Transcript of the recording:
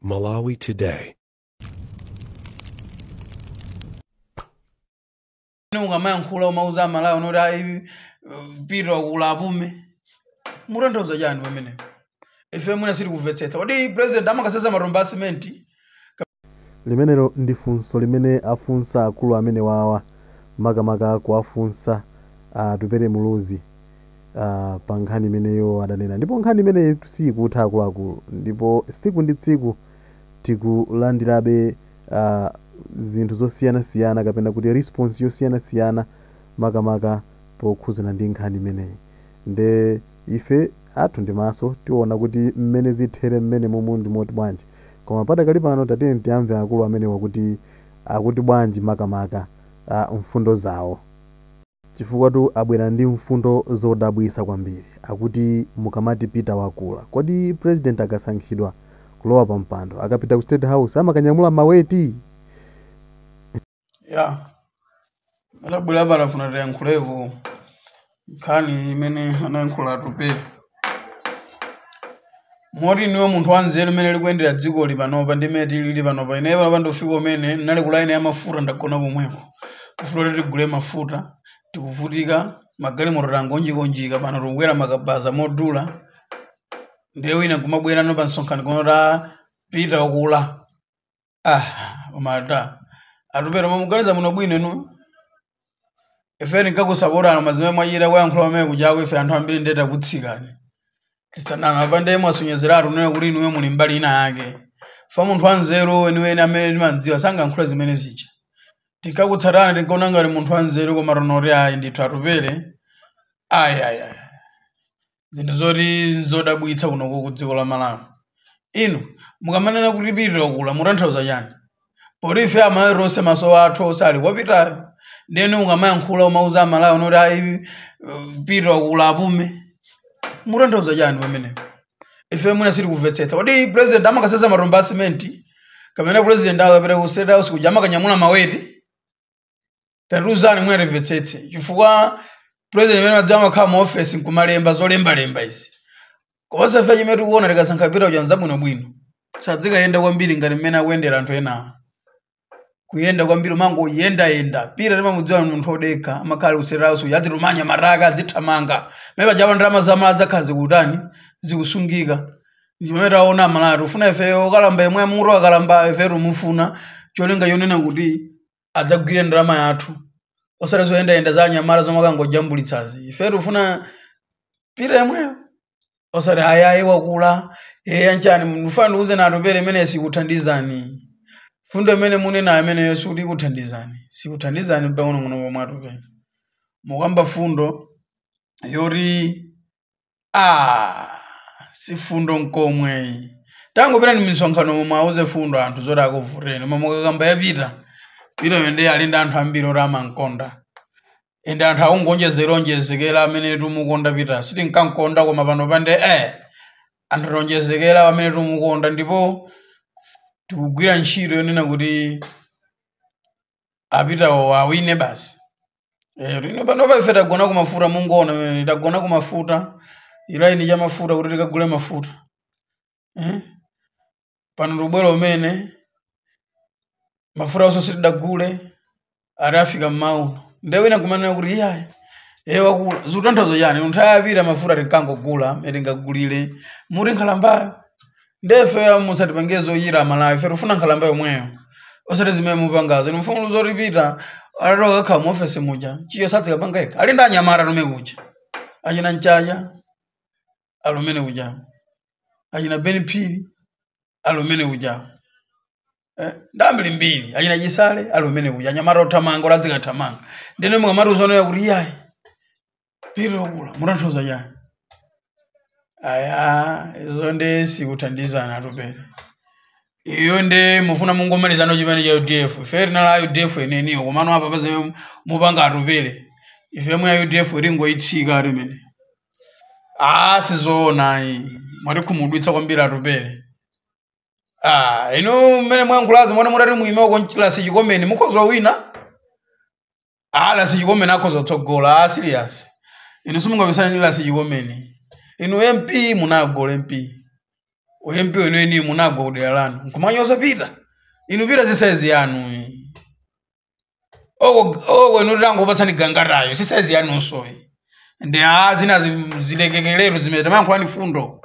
Malawi Today. Ukamayankhula umauza Amalawi unoti ayi, Peter wakula apume, mutanthauza chani pamene ife mwina sitikumvetsetsa? Kodi president amakasesa matumba a simenti? Limenelo ndi funso limene afunsa akulu amene wawa, makamaka kuwafunsa Atupele Muluzi pa nkhani imeneyo adanena. Ndipo nkhani imeneyi sikutha akuluakulu, ndipo tsiku ndi tsiku tikulandirabe zinthu zosiyanasiyana kapena kuti response yosiyanasiyana makamaka pokhuzana ndi nkhani imeneyi. Nde ife athu ndi maso tiona kuti mmene zithere mmene mumu ndi moti bwanji, koma padakali pano tatiyeni tiyamve akulu amenewa kuti akuti bwanji makamaka mfundo zawo, chifukwa tu abwera ndi mfundo zodabwisa kwambiri. Akuti mukamati Peter wakula, kodi president akasankhidwa kulowa pa mpando akapita ku State House amakanyamula maweti? Ya, adabwera apa atafuna tiyankhuleko nkhani imene anayankhula Atupele. Moti niwe munthu wanzeru, mmene likuyendera dzikoli panopa ndi mmene tilili panopa, ineyo panopa ndofika umene ndinali ku line ya mafuta, ndagona komweko kufuna kuti tigule mafuta. Tikuvutika, magalimoto tangonjikonjika pano, tikukwera makabaza modula. Ndiye wina kumabwera no pa msonkhano kuno Peter wakula. Ah, umata Atupele, mamuganiza muno bwino inu. Ife tinkakusapotana mazimene mwachita kuyankhula pamene kuchako, ife anthu ambiri ndiye takutsikani, tisanama apa. Ndiye mwasonyezeratu kunena kuti inuyo muli mbali ina yake. Fa munthu wanzeru weniweni amene timadziwa sangayankhule zimene zija. Tinkakutsatana, tinkaona ngati munthu wanzeru, koma tonoti ayi ndithu Atupele, ayi ayi ayi, zinthu zoti nzodabwitsa kunoko ku dziko la Malawi. Inu mukamanena kuti Peter wakula, mutanthauza chani? Poti ife Amalawi tonse maso athu onse ali kwa Peteryo. Ndiyeni ukamayankhula umauza Amalawi unoti ayi, Peter wakula apume, mutanthauza chani pamenepo? Ife mwina sitikumvetsetsa. Kodi president amakasesa matumba a simenti kapena president akapita ku State House kuja amakanyamula maweti? Tatiuzani mwina timvetsetse, chifukwa president imene madziwa amakhala mu office nkumalemba zolembalemba izi. Komanso ife chimene tikuona, tikasankha Peter uja nzabwinobwino, sadzikayenda kwambiri ngati mmene akuyendera anthu enawo, kuyenda kwambiri umangoyendayenda. Peter timamudziwa munthu odekha, amakhala ku State House uja adzitumanya mataka, adzithamanga mene pajapa, ndalama zamala adzakhala zikutani, zikusungika. Chimene taona Amalawi tifuna ife okalamba yemwe mutu akalamba, ife timufuna cholinga chonena kuti adzagwire ndalama yathu, osati zoyendayenda za anyamata zomwe akangojambulitsazi. Ife tifuna Peter yemweyo, osati ayayi wakula eya nchani. Ndifuna ndikuuze na Atupele, imene sikuthandizani fundo imene munenayo imeneyo, sikuti ikuthandizani, sikuthandizani pang'onong'ono pomwe. Atupele, mukamba fundo yoti si fundo nkomwe. Tangopita ni misonkhano momwe auze fundo anthu zoti akuvuteni, koma mukakamba ya Peter, Peter ndiye ali ndi anthu ambiri oti amankonda, ende anthu akungonjezera onjezekera amene tumukonda Peter. Sitinkankonda, koma pano pande anthu tonjezekera amene tumukonda, ndipo tikugwira ntchito yonena kuti apitawo awine basi. Ino panopa ife tagona kumafuta, mungoona mene tagona kumafuta, i line cha mafuta kuti tikagule mafuta. Pano tikubwera umene mafuta onse sitidagule, ati afika mmauno. Ndiye wina kumanena kuti iyayi, wakula, zikutanthauza chani? Nthawi yapita mafuta tinkangogula mene tingagulire, muti nkhalambayo. Ndefe musatipange zoyira Amalawi, ife tifuna nkhalamba yomweyo, osati zimene mupangazo. Inu mfumu zoti Peter atatoka kakhala mu ofesi muja chiyo sadzikapanga yekha, ali ndi anyamata tume kuja, achina Mchacha alumene kuja, achina Ben Phiri alumene kuja, ndambirimbiri, achina Chisale alumene kuja, anyamata othamanga oti adzikathamanga. Ndene mukamati uzonera kuti iyayi Peter wakula, mutanthauza chani? Aya, izo ndi sikuthandizana Atupele. Iyo ndi mufuna mungomalizano chimene cha UDF. Ife tinali a UDF eneniyo, komano apa pazimene mupanga Atupele, ife mwe a UDF tingoyitsika atimene. Ah, sizoona ayi, mwatikhumudwitsa kwambiri Atupele. Ah, inu mmene mwayankhulazo, mwana mutati muime uko ras Chikomeni, mukhoza wina. Ah, ras Chikomeni akhoza kutsogola. Ah, serious, inu simungapisane ndi ras Chikomeni. Inu MP munagola MP. U MP weniweni munagwa kudera lanu nkumanyoza Peter. Inu Peter si size yanu oko oko inu tangopatsani gangatayo si size yanunso. Ndi a zina zilekekelero zimene tamayankhulani fundo.